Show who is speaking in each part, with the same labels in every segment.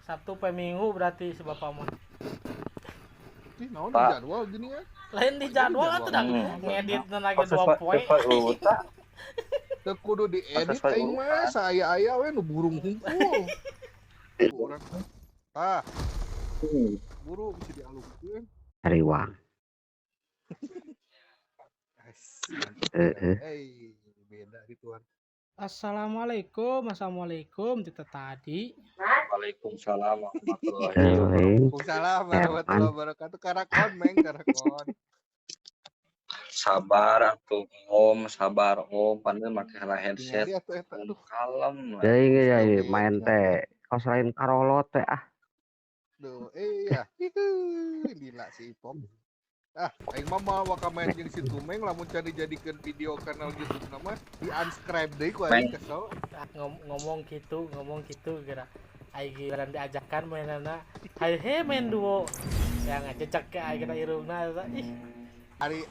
Speaker 1: Sabtu pe Minggu berarti si bapak mah.
Speaker 2: Ih, naon di jadwal gini ya?
Speaker 1: Lain di jadwal atuh dah ngedit lagi 2 poe.
Speaker 2: Teu kudu diedit aing mah saaya-aya we nu burung hungkul. Urang tah. Buru bisa dialungkeun.
Speaker 3: Hariwang.
Speaker 2: Heeh. Beda rituan.
Speaker 1: Assalamualaikum, assalamualaikum kita tadi.
Speaker 4: Waalaikumsalam warahmatullahi wabarakatuh.
Speaker 2: Waalaikumsalam warahmatullahi wabarakatuh. Karakon meng karakon.
Speaker 4: Sabar atuh Om, sabar Om, pandai make headset. Aduh kalem.
Speaker 3: Deui ge main teh kos lain karolot teh ah.
Speaker 2: Duh, iya. Lila si Ipong. Ah, aing mah moal waka main jeung si Tumeng lamun can dijadikeun video kanal YouTube nama di unsubscribe deui ku aing kesel.
Speaker 1: Ngomong gitu geura. Aing giliran diajakan mainana, hayu he main duo. Ya ngajecek ke aing kana irungna eta ih.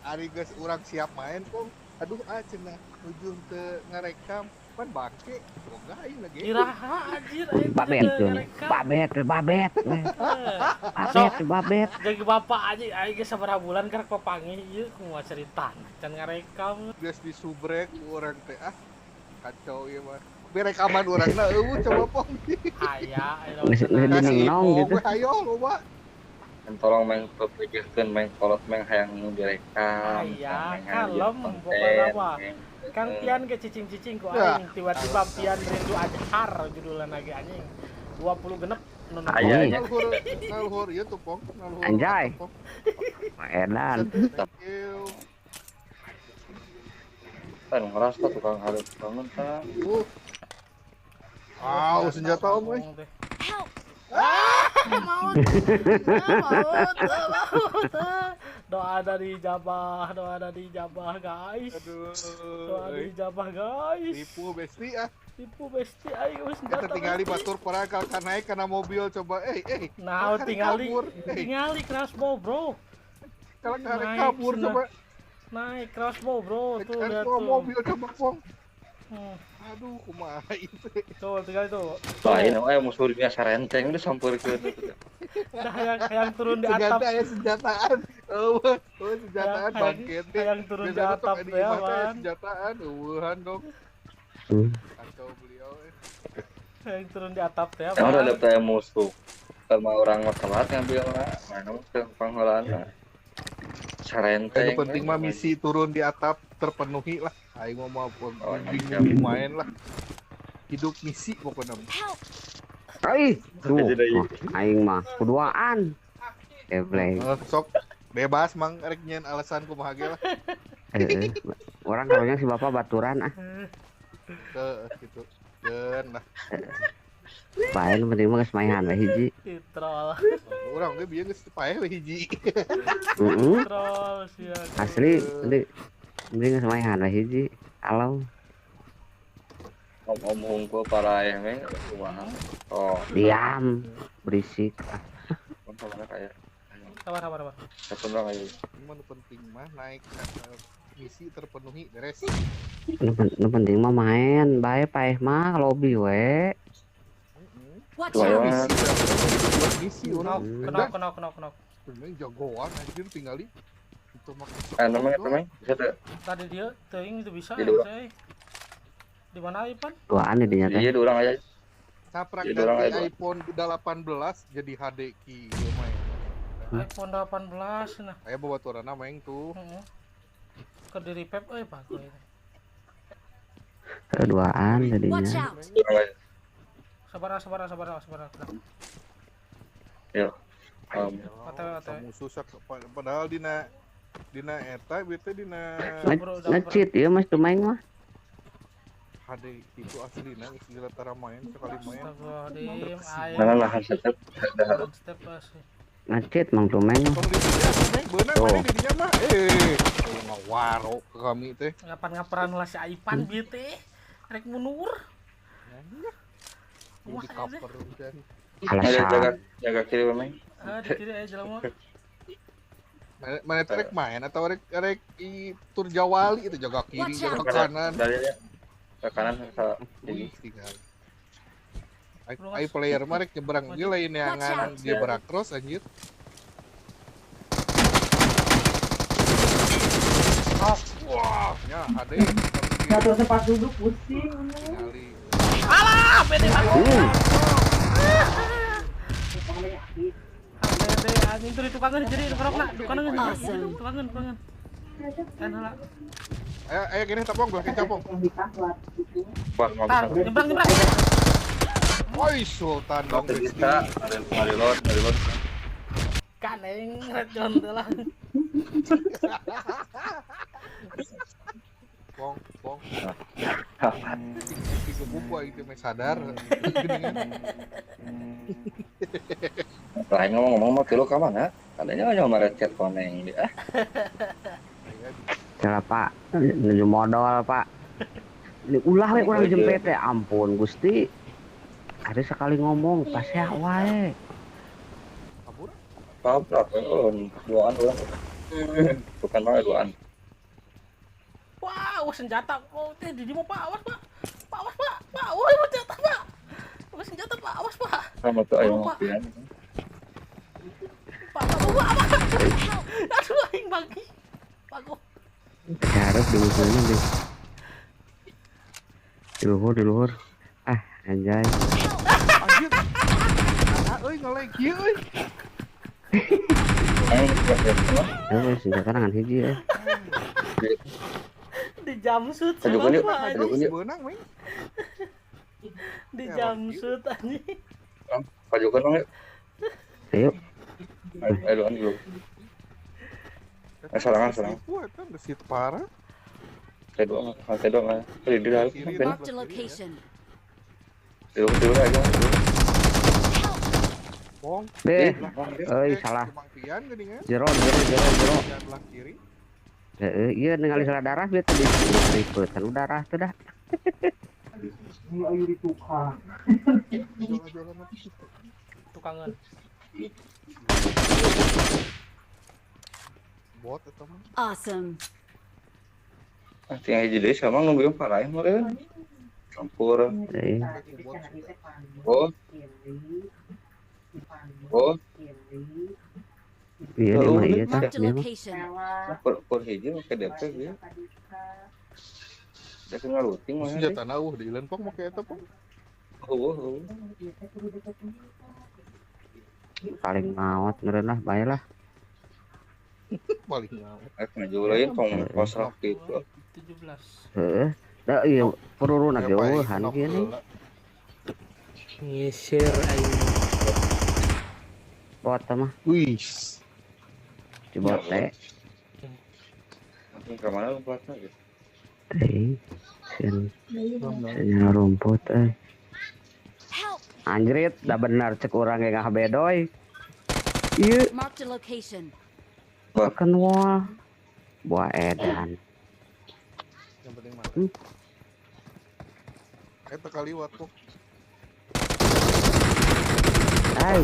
Speaker 2: Ari geus urang siap main kok. Aduh ah cenah nuju teu ngarekam. Pan bangke, boga aing lagi.
Speaker 1: Iraha anjir aing.
Speaker 3: Babet babet babet. Babet babet.
Speaker 1: Jadi bapak anjing aing geus sabaraha bulan keur papanggih ieu kumaha caritana can ngarekam.
Speaker 2: Geus disubrek urang teh ah. Kacau ieu mah. Rekaman urangna eueuh coba pong.
Speaker 1: Aya
Speaker 3: geus dinenong gitu.
Speaker 2: Ayo loba.
Speaker 4: Tolong main pepejkeun main kolot main hayang nu direkam.
Speaker 1: Aya kalem pokona mah. Kang Pian ke cicing-cicing ku aing tiba-tiba Pian rindu Azhar judulan lagi anjing 20 genep nonton.
Speaker 4: Aya
Speaker 2: nalhur ieu tuh pong nalhur.
Speaker 3: Anjay. Edan.
Speaker 4: Kan ngerasa tukang harus bangun tah.
Speaker 2: Au senjata om euy.
Speaker 1: Ah, maut. Maut, maut. Doa dari Jabah, guys.
Speaker 2: Aduh.
Speaker 1: Doa dari Jabah, guys.
Speaker 2: Tipu besti ah.
Speaker 1: Tipu besti aing geus senjata.
Speaker 2: Kita tinggali batur perang kalau naik karena mobil coba
Speaker 1: Nah, tinggali crossbow, bro.
Speaker 2: Kalau naik kabur coba.
Speaker 1: Naik crossbow, bro. Tuh lihat tuh.
Speaker 2: Mobil coba, Pong. Aduh, kumaha itu.
Speaker 1: Tuh, tinggal itu.
Speaker 4: Lain we musuh biasa renteng udah sampeurkeun.
Speaker 1: Dah yang turun di atap.
Speaker 2: Senjata ya senjataan. Eueuh, senjataan bangke teh.
Speaker 1: Yang turun di atap ya, man.
Speaker 2: Senjataan eueuhan dong. Kacau beliau.
Speaker 1: Yang turun di atap teh.
Speaker 4: Ya udah ada musuh. Sama orang mah telat ngambilna, mana teh pangheulana. Sarenteng.
Speaker 2: Yang penting mah misi turun di atap terpenuhi lah. Aing mau bingung main lah. Hidup misi pokoknya.
Speaker 3: Ai, tuh. Aing mah kuduaan. Ebleng.
Speaker 2: Sok bebas mang rek nyeun alasan kumaha ge lah.
Speaker 3: Orang kalau si bapak baturan ah.
Speaker 2: Teu gitu. Keun lah.
Speaker 3: Pae nu penting mah geus maehan we hiji.
Speaker 1: Troll.
Speaker 2: Urang ge bieu geus pae we hiji.
Speaker 3: Heeh.
Speaker 1: Troll sia.
Speaker 3: Asli penting geus maehan we hiji. Kalau
Speaker 4: om hungkul para ayah meng kumaha. Oh.
Speaker 3: Diam, berisik.
Speaker 1: Sabar sabar.
Speaker 4: Satu orang aja.
Speaker 2: Mah penting mah naik misi terpenuhi beres.
Speaker 3: Nu penting mah main, bae paeh mah lobby we.
Speaker 2: Misi urang.
Speaker 1: Kenok.
Speaker 2: Ini jagoan anjir tinggali. Itu mah.
Speaker 4: Namanya bisa teu?
Speaker 1: Tadi dia teuing itu bisa euy. Di mana Ipan?
Speaker 3: Duaan di dinya teh.
Speaker 4: Iya, urang aja.
Speaker 2: Saprak ganti iPhone 18 jadi HD ki ieu mah.
Speaker 1: iPhone 18 nah.
Speaker 2: Aya babaturanna maeng tuh.
Speaker 1: Heeh. Keur di revive euy Pak.
Speaker 3: Duaan jadinya.
Speaker 1: Sabar.
Speaker 4: Yo.
Speaker 2: Musuh padahal dina eta ieu teh dina
Speaker 3: nge-cheat ieu Mas Tumeng mah.
Speaker 2: HD itu aslina geus gila tara main sekali main.
Speaker 4: Mana lah step.
Speaker 3: Nge-cheat Mang Tumeng.
Speaker 2: Beunang mana di dinya mah. Ngawaro ke kami teh.
Speaker 1: Ngapan-ngaparan lah si Aipan bieu teh. Rek mundur.
Speaker 2: Di cover hujan.
Speaker 4: Jaga kiri main.
Speaker 1: Ah, di kiri aja jelema.
Speaker 2: Mana rek main atau rek tur Jawali itu jaga kiri, jaga kanan.
Speaker 4: Ke kanan ke ini.
Speaker 2: Ai player mah rek nyebrang ge lain neangan zebra cross anjir. Wah, ya ade.
Speaker 5: Jatuh tempat duduk pusing.
Speaker 1: Alah, pede banget. Pede anjing tuh di tukangan jadi kerokna, tukangan. Tukangan, tukangan. Kan heula.
Speaker 2: Ayo, ayo gini tapong, gua capong.
Speaker 1: Tar, nyebrang, nyebrang.
Speaker 2: Woi, Sultan dong.
Speaker 4: Bisa, reload, reload.
Speaker 1: Kan aing recon teh lah.
Speaker 2: Pong, pong. Tiga buku aing teh sadar.
Speaker 4: Lain ngomong-ngomong mau tilu ka mana? Adanya nyawa recet koneng dia.
Speaker 3: Salah Pak, nuju modal Pak. Ini ulah we urang jempet teh, ampun Gusti. Ada sekali ngomong pas ya wae.
Speaker 2: Kabur?
Speaker 4: Kabur, oh, duaan urang. Bukan mah duaan.
Speaker 1: Wah, senjata. Oh, teh di mau Pak, awas Pak. Pak, awas Pak. Pak, woi senjata Pak. Woi senjata Pak, awas Pak.
Speaker 4: Sama tuh ayo Pak.
Speaker 1: Pak, Pak, Pak, Pak. Aduh aing bagi. Pak, gua.
Speaker 3: Harap di musuhnya deh. Di luhur, di luhur. Ah, anjay.
Speaker 2: Anjir. Ah, euy ngelag ieu euy.
Speaker 3: Ayo senjata tangan hiji euy.
Speaker 1: Di jamsut sama Pak.
Speaker 2: Beunang, ming.
Speaker 1: Di jamsut anjing.
Speaker 4: Pajukan dong yuk.
Speaker 3: Ayo.
Speaker 4: Ayo duaan dulu. Serangan, serangan.
Speaker 2: Wah, itu gesit parah.
Speaker 4: Lantai dua, di dalam.
Speaker 6: Marked a location.
Speaker 4: Tidur aja.
Speaker 2: Bong.
Speaker 3: Deh. Euy, salah. Jero, jero, jero, jero. Heeh, ieu ningali salah darah bieu tadi. Ribet kan darah tuh dah.
Speaker 5: Ayo di tukang.
Speaker 1: Tukangan.
Speaker 2: Bot eta mah.
Speaker 6: Awesome.
Speaker 4: Ah, tinggal hiji deui sama nungguin paraih mah euy. Campur. Oh. Oh.
Speaker 3: Iya, dia mah iya tah.
Speaker 6: Marked a location.
Speaker 4: Kur hiji make DP dia. Dia kena routing mah.
Speaker 2: Senjata na eueuh di ileun pong make eta pong.
Speaker 4: Eueuh, eueuh.
Speaker 3: Paling maot meureun lah, bae lah.
Speaker 2: Paling maot.
Speaker 4: Maju lain tong pasrah gitu.
Speaker 1: 17.
Speaker 3: Heeh. Da ieu peruruna ge eueuhan kieu nih.
Speaker 1: Ngisir aing.
Speaker 3: Bot mah.
Speaker 2: Wih.
Speaker 3: Di bot teh.
Speaker 4: Langsung ke mana lompatnya gitu.
Speaker 3: Teh. Sieun. Sieun rumput euy. Anjrit, dah benar cek urang ge ngabedoy. Ieu.
Speaker 6: Marked a location.
Speaker 3: Makan wall. Buah edan.
Speaker 2: Yang penting mati. Eta kaliwat kok.
Speaker 3: Ai.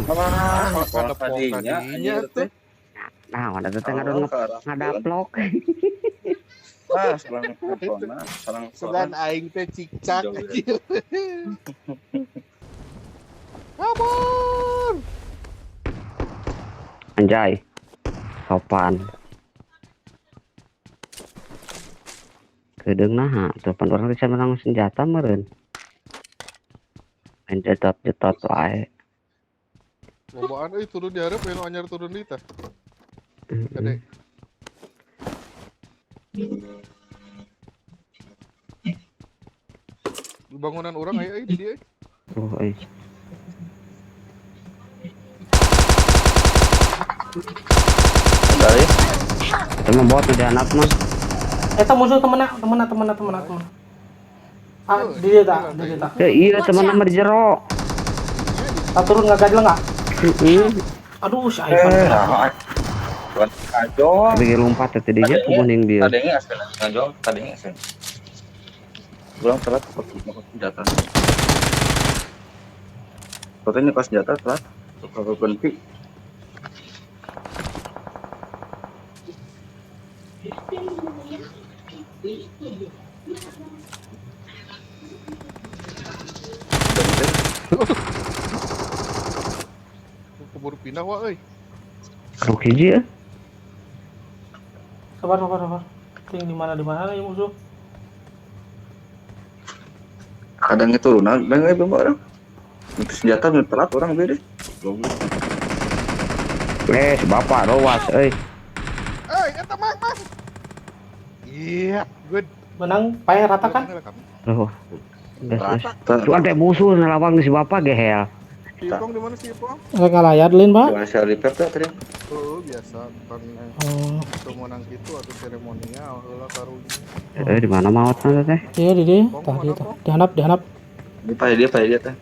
Speaker 2: Ada tadinya tuh.
Speaker 3: Nah, ada teh ngadaplok.
Speaker 4: Ah, serang kona, serang
Speaker 2: segan aing teh cikcak anjir. Kabur.
Speaker 3: Anjay. Sopan. Kedeung naha tuh pan urang bisa menang senjata meureun. Main jetot-jetot wae.
Speaker 2: Lobaan euy turun di hareup anu anyar turun di tah. Gede. Di bangunan urang aya euy di dieu.
Speaker 3: Oh euy.
Speaker 4: Dari.
Speaker 3: Itu mah bot di anak mah.
Speaker 1: Eta musuh temenna, temenna, temenna, temenna, temenna. Ah, di dia tak, di dia tak.
Speaker 3: Iya, temenna mah di jero.
Speaker 1: Tak turun enggak gajel enggak?
Speaker 3: Heeh.
Speaker 1: Aduh, si Ivan.
Speaker 4: Aduh.
Speaker 3: Bikin lompat teh dinya kuning dia.
Speaker 4: Tadinya asal ngajol, tadinya asal. Pulang telat pakai senjata. Katanya pas senjata telat, kalau berhenti.
Speaker 2: Keburu pindah wah euy.
Speaker 3: Rok hiji ya.
Speaker 1: Sabar sabar sabar. Ting di mana ya musuh?
Speaker 4: Kadang turunan, bang euy bang orang. Itu senjata nu telat orang beuh deh.
Speaker 3: Si bapak rowas euy.
Speaker 2: Euy, eta mang mang. Iya, good.
Speaker 1: Menang pae rata kan?
Speaker 3: Oh. Tuh ada musuh ngelawang si bapak gehel.
Speaker 2: Si Ipong di mana si Ipong?
Speaker 1: Rek ngalayat lin, Pak.
Speaker 4: Biasa repair teh tadi.
Speaker 2: Oh, biasa kan. Itu menang gitu atau seremonial heula karunya.
Speaker 3: Di mana maotna teh?
Speaker 1: Iya, di dieu. Tah dieu tah. Dihandap, dihandap.
Speaker 4: Di pae dia teh.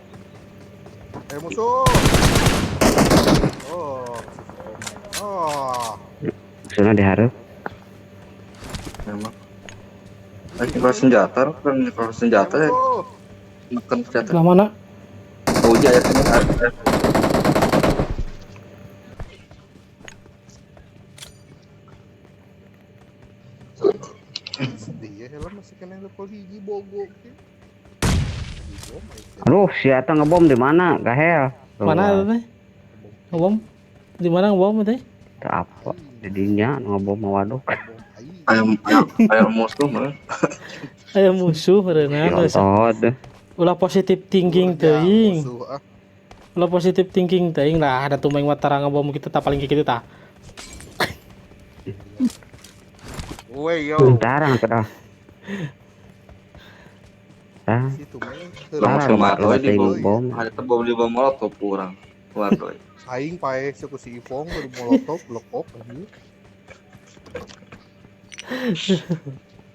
Speaker 2: Musuh. Oh. Oh.
Speaker 3: Musuhna dihareup.
Speaker 4: Memang. Kalau senjata, kalau senjata ya. Makan senjata.
Speaker 1: Lah mana?
Speaker 4: Oh iya ya,
Speaker 2: sedih ya, helm masih kena level hiji bogo.
Speaker 3: Aduh, si eta ngebom di mana? Gahel.
Speaker 1: Mana itu teh? Ngebom? Di mana ngebom teh?
Speaker 3: Teu apa? Didinya ngebom waduh.
Speaker 4: Ayam musuh mah.
Speaker 1: Ayam musuh berenang. Ulah positif thinking teuing. Ulah positif thinking teuing lah, ada tumeng watara ngebom kitu tah paling kitu tah.
Speaker 2: Woi yo.
Speaker 3: Tarang tah. Tah.
Speaker 4: Langsung di bom. Ada bom di bom molotov kurang. Waduh.
Speaker 2: Aing pae ku si Ipong di molotov blokok anjing.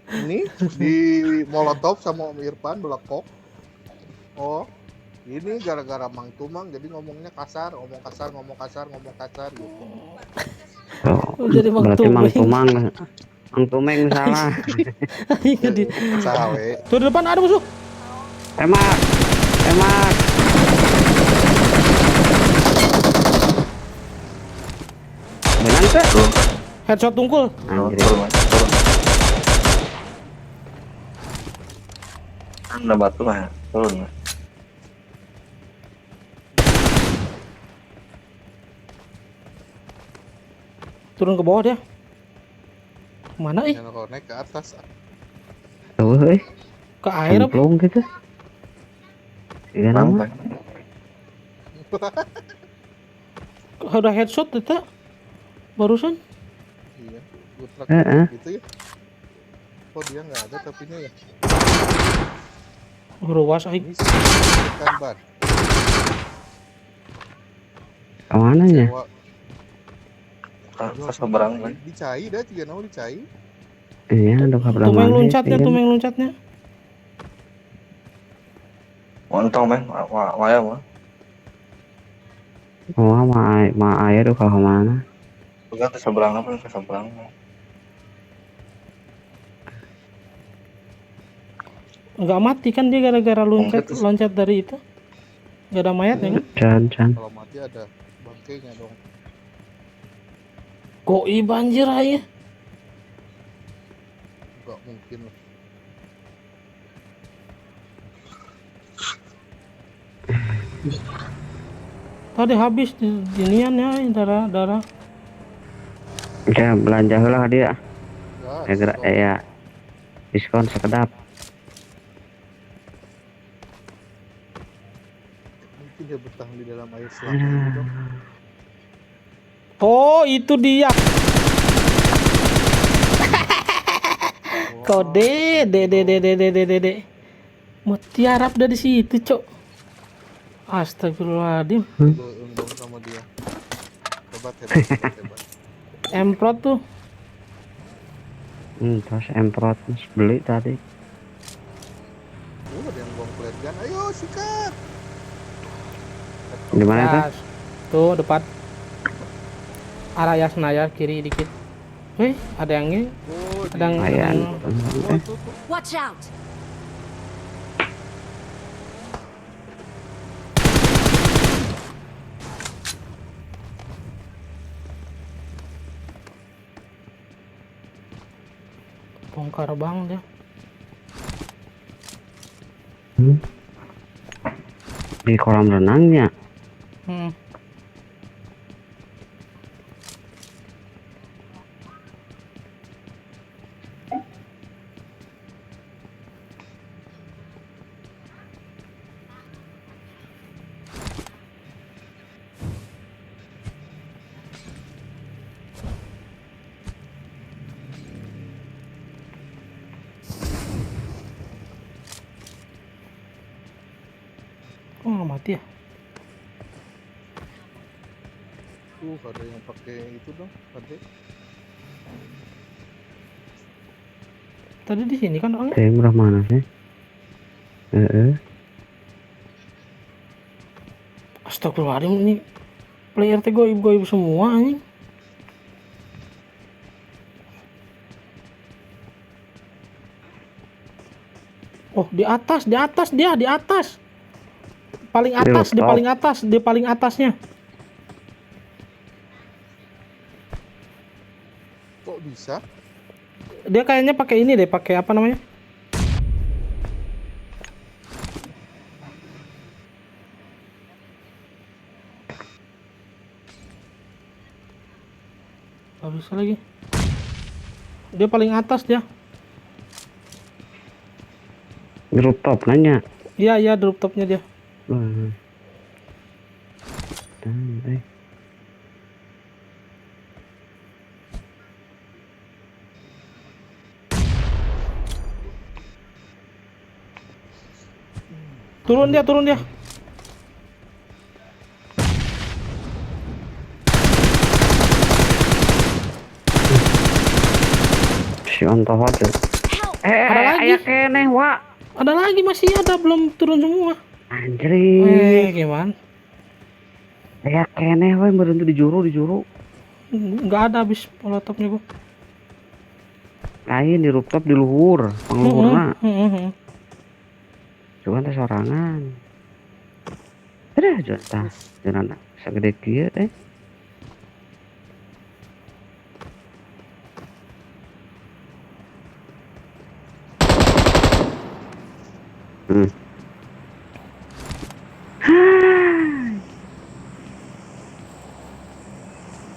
Speaker 2: Ini di molotov sama Om Irfan belekok. Oh, ini gara-gara Mang Tumang jadi ngomongnya kasar, ngomong kasar, ngomong kasar, ngomong kasar gitu.
Speaker 3: Oh,
Speaker 1: jadi Mang
Speaker 3: Tumang.
Speaker 1: Tumeng.
Speaker 3: Mang Tumeng salah.
Speaker 2: Salah we.
Speaker 1: Tuh di depan ada musuh.
Speaker 3: Emak. Emak. Menang teh.
Speaker 1: Headshot tungkul.
Speaker 4: Anda batu mah turun.
Speaker 1: Turun ke bawah dia. Mana ih?
Speaker 2: Naik ke atas.
Speaker 3: Tuh, euy.
Speaker 1: Ke air apa?
Speaker 3: Gitu. Iya nama.
Speaker 1: Udah headshot itu barusan.
Speaker 2: Iya, gitu ya. Kok dia nggak ada tapinya ya?
Speaker 1: Ruas aing.
Speaker 3: Kemana ya?
Speaker 4: Ke seberang kan.
Speaker 2: Dicai dah, tiga nama dicai.
Speaker 3: Iya, udah kabar.
Speaker 1: Tumeng loncatnya, tumeng loncatnya.
Speaker 4: Ontong meh, waya mah.
Speaker 3: Wah, ma air tuh ke mana?
Speaker 4: Bukan ke seberang apa ke seberang.
Speaker 1: Enggak mati kan dia gara-gara loncat dari itu. Enggak ada mayat ya kan?
Speaker 3: Can.
Speaker 2: Kalau mati ada bangkainya dong.
Speaker 1: Koi banjir aja.
Speaker 2: Enggak mungkin lah.
Speaker 1: Tadi habis dinian ya darah.
Speaker 3: Ya belanja lah dia. Ya, ya diskon sekedap.
Speaker 2: Mungkin dia bertahan di dalam air selama ini dong.
Speaker 1: Oh, itu dia. Kode D D D D D D D D. Mutiarap dari situ, Cok. Astagfirullahaladzim.
Speaker 2: Undang sama dia. Hebat, hebat, hebat, hebat.
Speaker 1: Emprot tuh.
Speaker 3: Terus emprot beli tadi.
Speaker 2: Oh, ada yang buang flare gun. Ayo sikat.
Speaker 3: Di mana tuh?
Speaker 1: Tuh depan. Arah Yasnaya kiri dikit. Wih, ada yang ini.
Speaker 2: Oh,
Speaker 1: ada yang
Speaker 6: Watch out.
Speaker 1: Bongkar bang dia.
Speaker 3: Di kolam renangnya.
Speaker 1: Kok nggak mati ya?
Speaker 2: Ada yang pakai itu dong, tadi.
Speaker 1: Tadi di sini kan orangnya.
Speaker 3: Saya murah mana sih?
Speaker 1: Astagfirullahaladzim, ini player teh goib-goib semua anjing. Oh, di atas dia, di atas. Paling atas, di paling atas, di paling atasnya.
Speaker 2: Kok bisa?
Speaker 1: Dia kayaknya pakai ini deh, pakai apa namanya? Gak bisa lagi. Dia paling atas dia.
Speaker 3: Rooftop nanya.
Speaker 1: Iya, iya, rooftopnya dia. Turun dia, turun dia.
Speaker 3: Si ontoh tuh. Ada lagi. Keneh, Wak.
Speaker 1: Ada lagi, masih ada, belum turun semua.
Speaker 3: Anjir.
Speaker 1: Gimana?
Speaker 3: Ya keneh we meureun tuh di juru.
Speaker 1: Enggak ada habis molotofnya gua.
Speaker 3: Lain di rooftop di luhur, pangluhurna. Cuman teh sorangan. Aduh, juta. Jangan sagede kieu teh.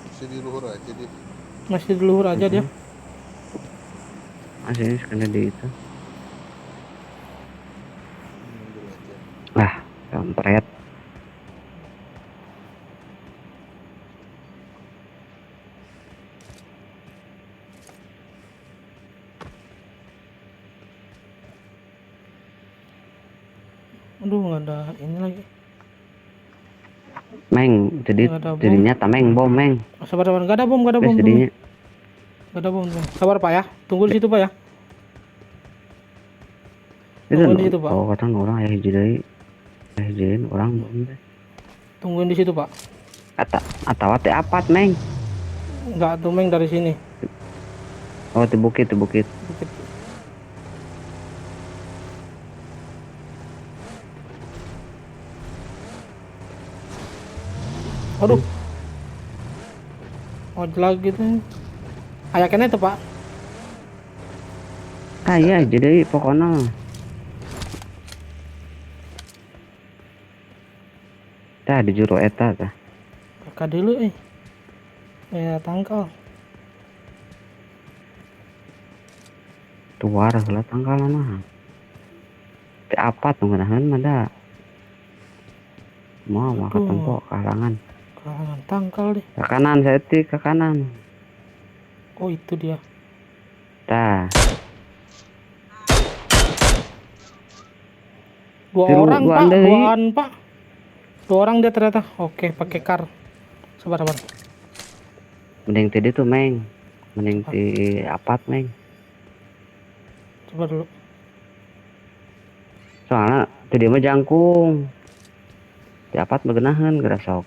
Speaker 2: Masih di luhur aja dia.
Speaker 1: Masih di luhur aja dia.
Speaker 3: Masih sekali di itu. Lah, kampret.
Speaker 1: Aduh, nggak ada ini lagi.
Speaker 3: Meng, jadi jadinya tameng bom, Meng.
Speaker 1: Sabar, sabar, nggak ada bom, nggak ada bom. Jadinya. Nggak ada bom, bom. Sabar, Pak ya. Tunggu di situ, Pak ya. Tungguin di situ, Pak.
Speaker 3: Oh, kata orang ya jadi hijiin orang bom deh.
Speaker 1: Tungguin di situ, Pak.
Speaker 3: Atau teh apat, Meng.
Speaker 1: Nggak tuh, Meng, dari sini.
Speaker 3: Oh, di bukit, di bukit.
Speaker 1: Bukit. Aduh. Oh, lagi tuh. Ayakannya itu, Pak.
Speaker 3: Ah iya, jadi pokoknya. Tah di juru eta tah.
Speaker 1: Kakak dulu eh. Ya tangkal.
Speaker 3: Tuar heula tangkal mah. Teh apa tuh ngeunaheun mah da. Moal mah katempo kahalangan.
Speaker 1: Kahalangan tangkal deh.
Speaker 3: Ke kanan saeutik, ke kanan.
Speaker 1: Oh, itu dia.
Speaker 3: Tah.
Speaker 1: Dua orang, Pak. Duaan, Pak. Dua orang dia ternyata. Oke, pakai car. Sabar, sabar.
Speaker 3: Mending tadi tuh, Meng. Mending di apat, Meng.
Speaker 1: Coba dulu.
Speaker 3: Soalnya tadi mah jangkung. Di apat begenahan geura sok.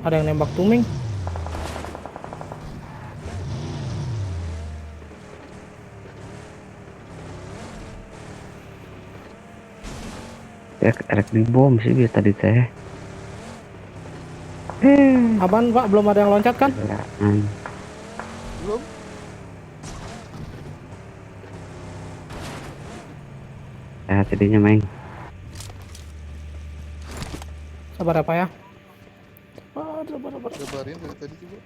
Speaker 1: Ada yang nembak tumeng.
Speaker 3: Rek di bom sih biar tadi teh.
Speaker 1: Aman, Pak, belum ada yang loncat kan?
Speaker 2: Belum.
Speaker 3: Sehat jadinya main.
Speaker 1: Sabar apa ya? Sabar, sabar, sabar.
Speaker 2: Sabarin dari tadi juga.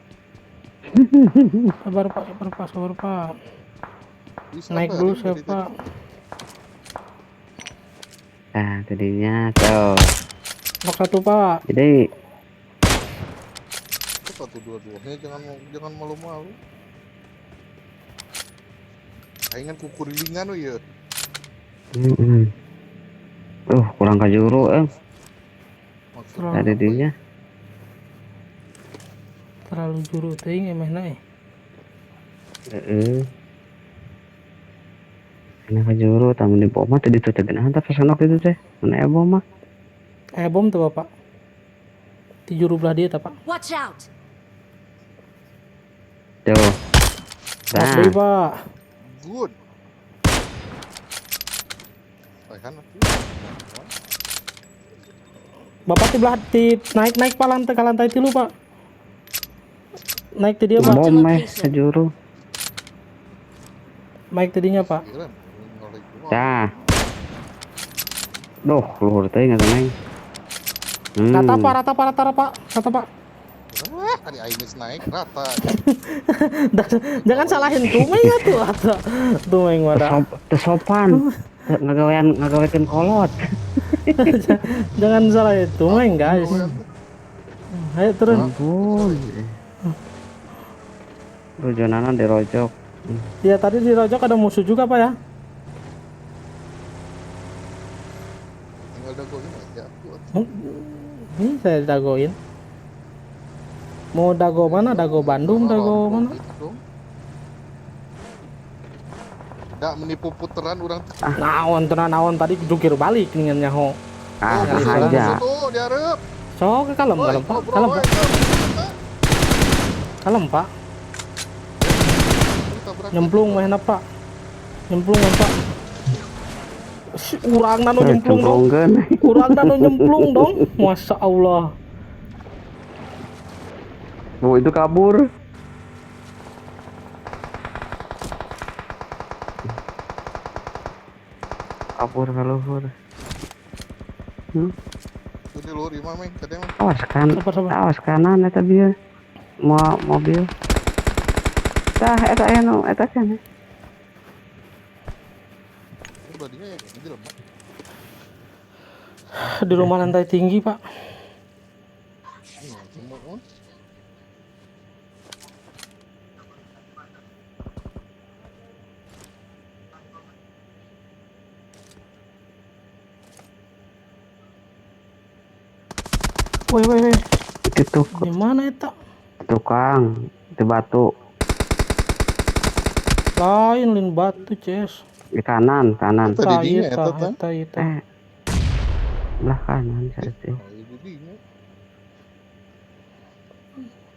Speaker 1: Sabar Pak, sabar Pak, sabar Pak. Naik dulu siapa?
Speaker 3: Nah, tadinya tuh.
Speaker 1: Blok 1 Pak.
Speaker 3: Jadi
Speaker 2: satu dua-duanya jangan malu-malu. Aing kan kukurilingan we ya.
Speaker 3: Kurang kajuru Tadi dinya
Speaker 1: terlalu juru teuing emehna eh.
Speaker 3: Heeh. Kana kajuru tamun di bom mah teu ditu teh geunah tah pesanok itu teh. Mana aya bom mah?
Speaker 1: Aya bom tuh Bapak. Di juru belah dia tah Pak.
Speaker 6: Watch out.
Speaker 3: Tuh.
Speaker 1: Nah, Pak.
Speaker 2: Good.
Speaker 1: Bapak di belah di naik Pak lantai ke lantai 3 Pak. Naik tadi dia Pak.
Speaker 3: Bom meh kajuru.
Speaker 1: Naik tadinya Pak.
Speaker 3: Tah. Duh, luhur teh enggak naik.
Speaker 1: Rata Pak, rata Pak, rata Pak, rata Pak.
Speaker 2: Tadi aing geus naik rata.
Speaker 1: Jangan salahin Tumeng atuh atuh. Tumeng mah
Speaker 3: teu sopan. Ngagawean ngagawekeun kolot.
Speaker 1: Jangan salahin Tumeng, guys. Ayo turun.
Speaker 3: Ampun. Rujonana dirojok.
Speaker 1: Ya tadi dirojok ada musuh juga Pak ya.
Speaker 2: Tinggal dagoin aja aku.
Speaker 1: Ini saya dagoin. Mau dago mana? Dago Bandung, dago mana?
Speaker 2: Nggak menipu puteran orang.
Speaker 1: Naon tenan naon tadi jungkir balik dengan nyaho.
Speaker 3: Ah, aja.
Speaker 1: Sok kalem kalem Pak, kalem Pak. Kalem Pak. Nyemplung mah Pak. Nyemplung Pak. Urang nanu nyemplung dong. Urang nanu nyemplung dong. Masya Allah.
Speaker 3: Bu itu kabur. Kabur ke luhur.
Speaker 2: Di luhur imah meng, katanya mah.
Speaker 3: Awas kan, awas kanan eta bieu. Mau mobil. Tah eta aya nu eta kan.
Speaker 1: Di rumah lantai tinggi, Pak. Woi woi woi.
Speaker 3: Itu
Speaker 1: di mana eta?
Speaker 3: Tukang di batu.
Speaker 1: Lain lin batu, Ces.
Speaker 3: Di kanan, kanan.
Speaker 1: Eta eta.
Speaker 3: Belah kanan saya teh.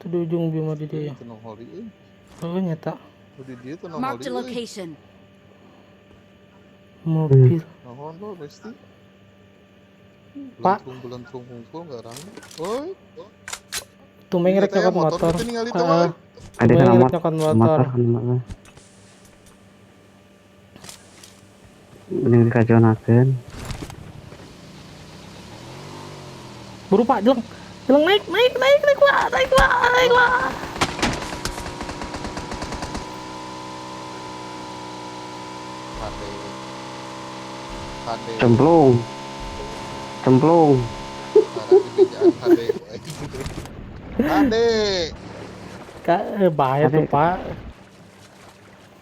Speaker 1: Itu di ujung Bima di dia. Oh, nyata.
Speaker 6: Mark the location.
Speaker 1: Mobil. Pak. Tumeng rek nyokot motor.
Speaker 3: Ada kena motor. Mending dikajonakeun.
Speaker 1: Buru Pak, jeleng. Jeleng naik, naik, naik, naik Pak, naik Pak, naik Pak.
Speaker 3: Cemplung. Cemplung.
Speaker 2: Ade.
Speaker 1: Kak, bahaya tuh Pak.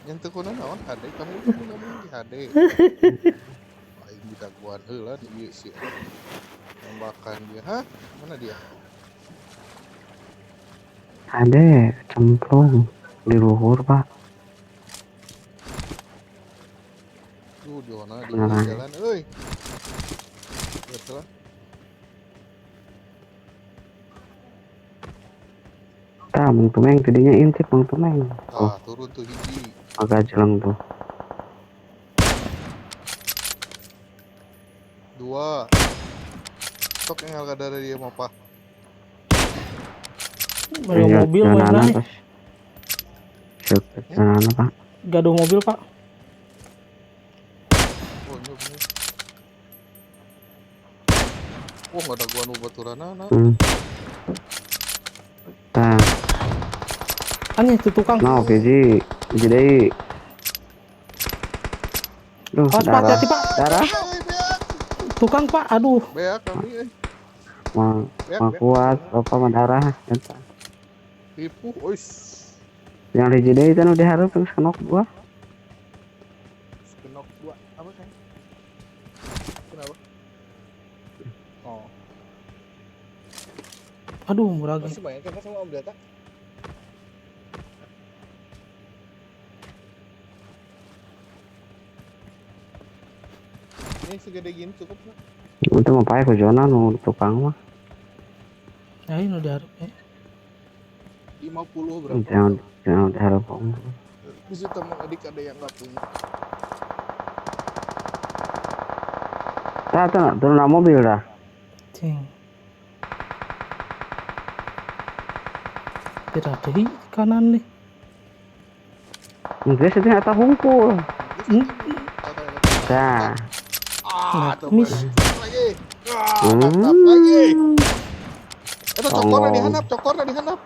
Speaker 2: Yang teu kunaon naon ade, kamu ngomong di ade. Aing didaguan heula di ieu sih. Tembakan dia. Hah? Mana dia?
Speaker 3: Ade, cemplung di luhur, Pak.
Speaker 2: Tuh, di mana di jalan euy.
Speaker 3: Tah, Bang Tumeng tadinya intip Bang Tumeng.
Speaker 2: Ah, turun tuh hiji.
Speaker 3: Agak jeleng tuh.
Speaker 2: Dua. Sok yang harga darah dia mau apa?
Speaker 1: Ada mobil mana nih?
Speaker 3: Jalan apa?
Speaker 1: Gaduh mobil, Pak.
Speaker 2: Oh, ini. Wah, nggak ada gua nu baturanana.
Speaker 3: Tah.
Speaker 1: Anjing itu tukang.
Speaker 3: No, hiji. Hiji deui. Duh,
Speaker 1: Awas, Pak, hati-hati, Pak.
Speaker 3: Darah.
Speaker 1: Tukang, Pak. Aduh.
Speaker 2: Beak kami euy.
Speaker 3: Mah kuat, bapak mah darah eta.
Speaker 2: Tipu, ois.
Speaker 3: Yang hiji deui teh nu dihareup terus kenok gua.
Speaker 2: Kenok dua apa kan? Kenapa? Oh.
Speaker 1: Aduh, murah.
Speaker 2: Masih banyak kan sama Om Data? Ini segede gini cukup nggak?
Speaker 3: Itu mah pae ku zona nu tukang mah.
Speaker 1: Ya ini udah harap ya.
Speaker 2: 50 berapa?
Speaker 3: Jangan diharap.
Speaker 2: Bisa teman adik ada yang nggak punya.
Speaker 3: Tah, turun mobil dah.
Speaker 1: Cing. Tidak ada di kanan nih.
Speaker 3: Geus itu eta hungkul. Tah.
Speaker 2: Ah,
Speaker 1: miss.
Speaker 2: Lagi. Ah, mantap lagi. Eta cokorna dihandap, cokorna dihandap.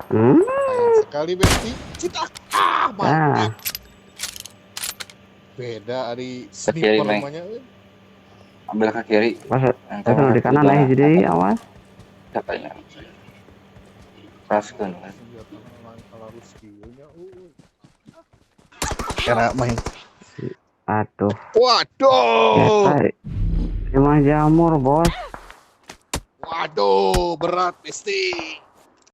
Speaker 2: Sayang sekali Besti. Citak. Ah, mantap. Beda ari sniper namanya.
Speaker 4: Ambil ke kiri.
Speaker 3: Pas itu di kanan lah jadi awas.
Speaker 4: Katanya. Raskeun.
Speaker 2: Karena main.
Speaker 3: Aduh.
Speaker 2: Waduh.
Speaker 3: Emang jamur, Bos.
Speaker 2: Waduh, berat Besti.